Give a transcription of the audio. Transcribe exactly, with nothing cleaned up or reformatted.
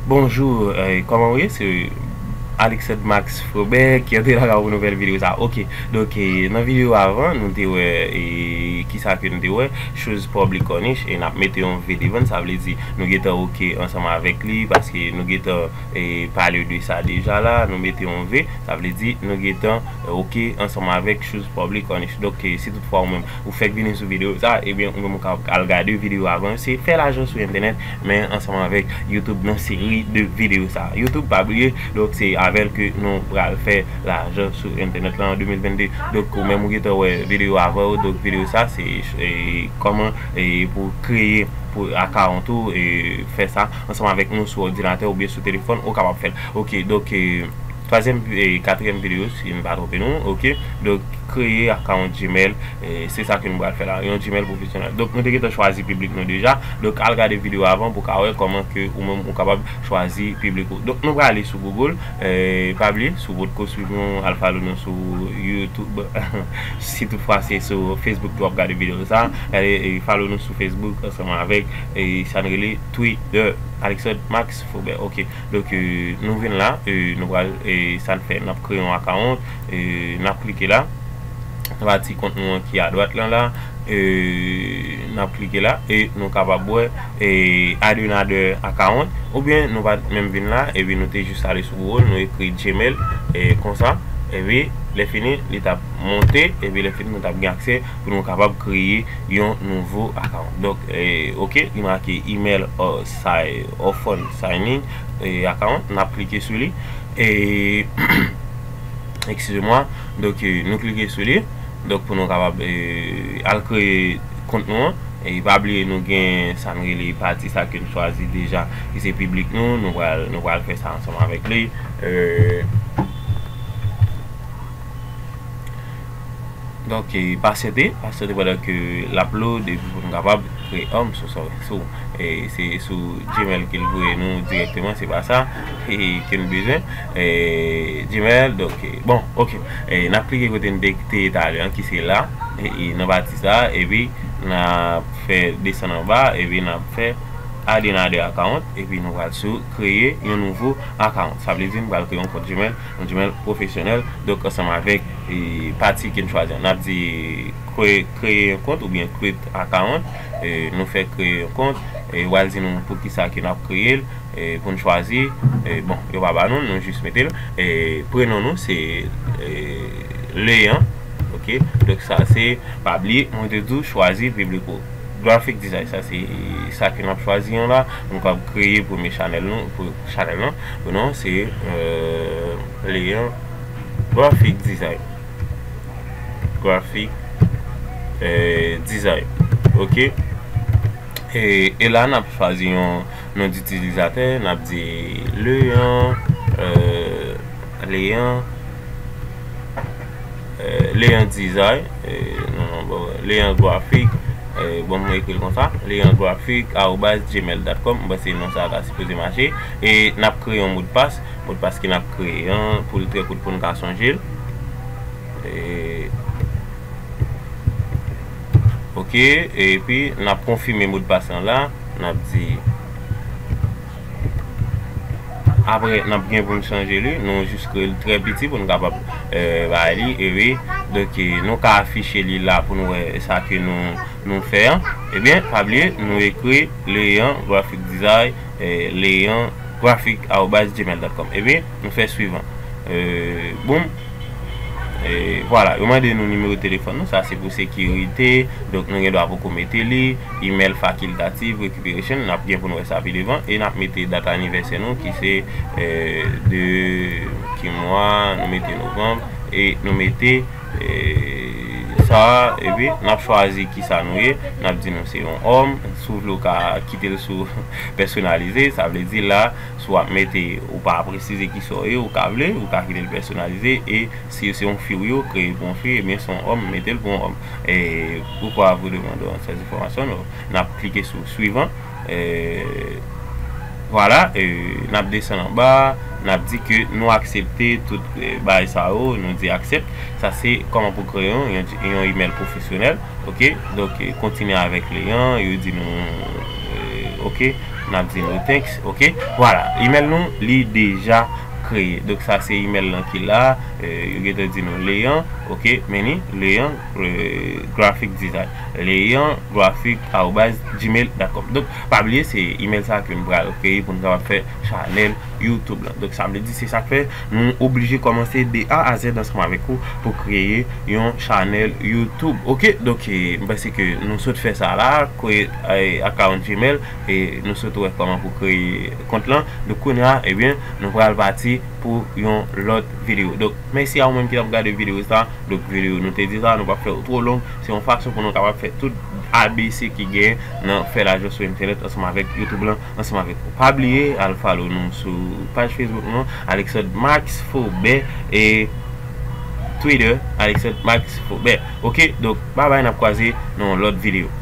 Bonjou, eh, kòman w ye? Se Alexandre Max Frobert ki antre lakay ou pou nouvèl videyo sa. Ok, donk, eh, nan videyo avan, nou te wè, eh, kisa ke nou te wè, Shoes Public Corniche, e n ap mete yon V devan l, sa vle di nou gentan ok ansanm avèk li, paske nou gentan, eh, pale de sa deja la, nou mete yon V, sa vle di nou gentan, eh, ok ansanm avèk Shoes Public Corniche. Donk, eh, si toutfwa ou menm, ou fèk vini sou videyo sa, ebyen, ou menm ou ka al gade videyo avan yo. Se fè lajan sou entènèt, men ansanm avèk YouTube nan seri de videyo sa. YouTube, pa bliye, donk se avè l ke nou pral fè lajan sou entènèt la an de mil vennde. Donk, ou menm ou gentan wè videyo avan yo, donk videyo sa, se, e, kòman, e, pou kreye pou akawont ou, e, fè sa ansanm avèk nou sou òdinatè oubyen sou telefòn, ou kapab fè l. Ok, donk, e, twazyèm, e, katriyèm videyo, si m pa twonpe nou, ok? Donk, kreye akawont Gmail, e, se sa ke nou pral fè la, yon Gmail pwofesyonèl. Donk, nou te gentan chwazi piblik nou deja. Donk, al gade videyo avan pou w ka wè kòman ke ou menm ou kapab chwazi piblik ou. Donk, nou prale sou Google. E, pa bliye, si w potko swiv nou, al follow nou sou YouTube. Si toutfwa se sou Facebook ke w ap gade videyo sa, gade, e, follow nou sou Facebook ansanm avèk, e, sa n rele Twitter, Alexandre Max Frobert. Ok. Donk, e, nou vin la, e, nou pral, e, sa n fè, n ap kreye yon akawont, e, n ap klike la, nan pati kont nou an ki adwat lan la, e, n ap klike la, e nou kapab wè, e, add another account, oubyen nou pa t menm vin la, epi nou te jis ale sou Google, nou ekri Gmail, e, konsa, epi lè fini, li t ap monte, epi lè fini, nou t ap gen aksè pou nou kapab kreye yon nouvo akawont. Donk, e, ok, li make email or si-, or phone signing, e, account, n ap klike sou li. E, excusez-moi, donk, e, nou klike sou li. Donk, pou nou kapab, e, al kreye kont nou an. E pa bliye, nou gen sa n rele pati sa ke n chwazi deja, ki se piblik nou. Nou pral, nou pral fè sa ansanm avèk li. E, Donk, e, pasyante, pasyante pandan ke l ap load, epi pou nou kapab kreye, oh, m so sorry, sou, e, se sou Gmail ke l voye nou dirèkteman, se pa sa, e, ke n bezwen, e, Gmail, donk, e, bon, ok, e, n ap klike kote n te, te ye talè an, ki se la, e, e, nan pati sa, epi n ap fè desann anba, epi n ap fè add another account, epi nou pral sou kreye yon nouvo akawont. Sa vle di nou pral kreye yon kont Gmail, yon Gmail pwofesyonèl. Donk, ansanm avèk, e, pati ke n chwazi an, n ap di kreye, kreye yon kont oubyen create account. E, nou fè kreye yon kont. E, yo pral di nou poukisa ke n ap kreye l. E, pou n chwazi, e, bon, yo pa ba nou, nou jis mete l. E, prenon nou, se, e, Leyan. Ok? Donk, sa, se, pa bliye, mwen te di w, chwazi piblik ou. Graphic design, sa se sa ke n ap chwazi an la. Nou kapab kreye premye chanèl nou, pou chanèl lan. Pou nou, se, euh, Leyan Graphic Design. Graphic, euh, Design. Ok. E, e la, n ap chwazi yon non ditilizatè. N ap di Leyan, euh, Leyan, euh, Leyan Design, euh, non, non, bon, Leyan Graphic, euh, bon, mwen ekri l konsa, Leyan Graphic arobase gmail dot com, mwen panse non sa ta sipoze mache, e n ap kreye yon modpas, modpas ke n ap kreye an, pou l trè kout pou n ka sonje l. E, ok, epi n ap konfime modpas lan la, n ap di, apre, n ap gen pou n chanje li, nou jis kreye l trè piti pou n kapab, euh, bay li, e wi, donk, eh, nou ka afiche li la pou nou wè sa ke nou, nou fè an. Ebyen, pa bliye, nou ekri Leyan Graphic Design, eh, Leyan Graphic arobase gmail dot com. Ebyen, nou fè swivan. Euh, boum. E vwala, yo mande nou nimewo telefòn nou, sa se pou sekirite, donk nou gen dwa poko mete li, email facultative, recuperation, n ap gen pou nou wè sa pi devan, e n ap mete dat anivèsè nou ki se, euh, de, ki mwa, nou mete novanm, e nou mete, euh, sa, epi n ap chwazi kisa nou ye, n ap di nou se yon òm, si w vle w ka kite l sou pèsonalize, sa vle di la, si w ap mete, ou pa presize kisa w ye, ou ka vle, ou ka kite l pèsonalize, e si se yon fi w ye, w kreye pou yon fi, ebyen se yon òm, mete l pou yon òm. Et pourquoi vous demandons ces informations? Nou, n ap klike sou swivan. E vwala, e n ap desann anba, n ap di ke nou aksepte tout, e, bagay sa yo, nou di accept. Sa se kòman pou kreye yon, yon, yon email pwofesyonèl. Ok, donk, e, kontinye avèk Leyan, yo di nou, e, ok, n ap di nou thanks, ok? Vwala, email nou, li deja kreye. Donk, sa se email lan ki la, euh, yo gentan di nou Leyan, ok? Men li, Leyan, euh, graphic design. Leyan graphic arobase gmail dot com. Donk, pa bliye, se email sa ke nou pral kreye pou nou kapab fè chanèl YouTube lan. Donk, sa vle di, se sa k fè nou oblije kòmanse de A a Z ansanm avèk ou pou kreye yon chanèl YouTube. Ok, donk, eh, m panse ke nou sot fè sa la, kreye, eh, account Gmail, e nou sot wè kòman pou kreye kont lan. Donk, kounye a, ebyen, nou pral pati pou yon lòt videyo. Donk, mèsi a ou menm ki t ap gade videyo sa. Donk, videyo nou te di sa, nou p ap fè l twò long. Se yon fason pou nou kapab fè tout A B C ki gen nan fè lajan sou entènèt ansanm avèk YouTube lan, ansanm avèk ou. Pa bliye al follow nou sou paj Facebook nou, Alexandre Max Faubert, e Twitter, Alexandre Max Faubert. Ok, donk, babay, n ap kwaze nan yon lòt videyo.